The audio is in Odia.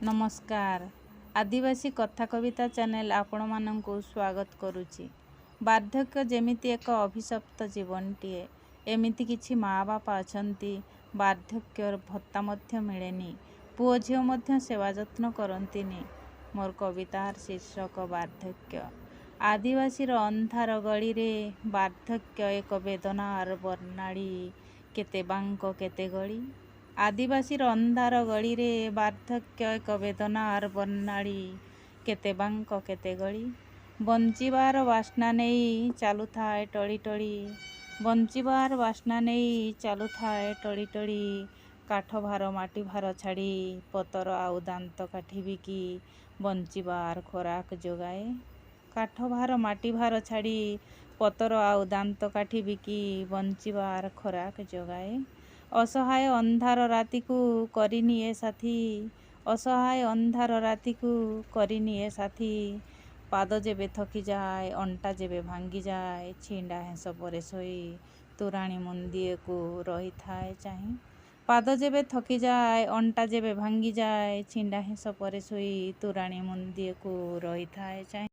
ନମସ୍କାର, ଆଦିବାସୀ କଥା କବିତା ଚ୍ୟାନେଲ୍ ଆପଣମାନଙ୍କୁ ସ୍ୱାଗତ କରୁଛି। ବାର୍ଦ୍ଧକ୍ୟ ଯେମିତି ଏକ ଅଭିଶପ୍ତ ଜୀବନଟିଏ। ଏମିତି କିଛି ମା ବାପା ଅଛନ୍ତି, ବାର୍ଦ୍ଧକ୍ୟ ଭତ୍ତା ମଧ୍ୟ ମିଳେନି, ପୁଅ ଝିଅ ମଧ୍ୟ ସେବା ଯତ୍ନ କରନ୍ତିନି। ମୋର କବିତାର ଶୀର୍ଷକ ବାର୍ଦ୍ଧକ୍ୟ। ଆଦିବାସୀର ଅନ୍ଧାର ଗଳିରେ ବାର୍ଦ୍ଧକ୍ୟ ଏକ ବେଦନାର ବର୍ଣ୍ଣାଳୀ, କେତେ ବାଙ୍କ କେତେ ଗଳି। ଆଦିବାସୀର ଅନ୍ଧାର ଗଳିରେ ବାର୍ଦ୍ଧକ୍ୟ ଏକ ବେଦନାର ବର୍ଣ୍ଣାଳୀ, କେତେ ବାଙ୍କ କେତେ ଗଳି। ବଞ୍ଚିବାର ବାସ୍ନା ନେଇ ଚାଲୁଥାଏ ଟଳି ଟଳି, ବଞ୍ଚିବାର ବାସ୍ନା ନେଇ ଚାଲୁଥାଏ ଟଳି ଟଳି। କାଠ ଭାର ମାଟି ଭାର ଛାଡ଼ି, ପତର ଆଉ ଦାନ୍ତ କାଠି ବିକି ବଞ୍ଚିବାର ଖୋରାକ ଯୋଗାଏ। କାଠ ଭାର ମାଟି ଭାର ଛାଡ଼ି, ପତର ଆଉ ଦାନ୍ତ କାଠି ବିକି ବଞ୍ଚିବାର ଖୋରାକ ଯୋଗାଏ। ଅସହାୟ ଅନ୍ଧାର ରାତିକୁ କରିନିଏ ସାଥୀ, ଅସହାୟ ଅନ୍ଧାର ରାତିକୁ କରିନିଏ ସାଥୀ। ପାଦ ଯେବେ ଥକିଯାଏ, ଅଣ୍ଟା ଯେବେ ଭାଙ୍ଗିଯାଏ, ଛିଣ୍ଡା ହେଁସ ପରେ ଶୋଇ ତୋରାଣି ମୁନ୍ଦିଏକୁ ରହିଥାଏ ଚାହିଁ। ପାଦ ଯେବେ ଥକିଯାଏ, ଅଣ୍ଟା ଯେବେ ଭାଙ୍ଗିଯାଏ, ଛିଣ୍ଡା ହେଁସ ପରେ ଶୋଇ ତୋରାଣି ମୁନ୍ଦିଏକୁ ରହିଥାଏ ଚାହିଁ।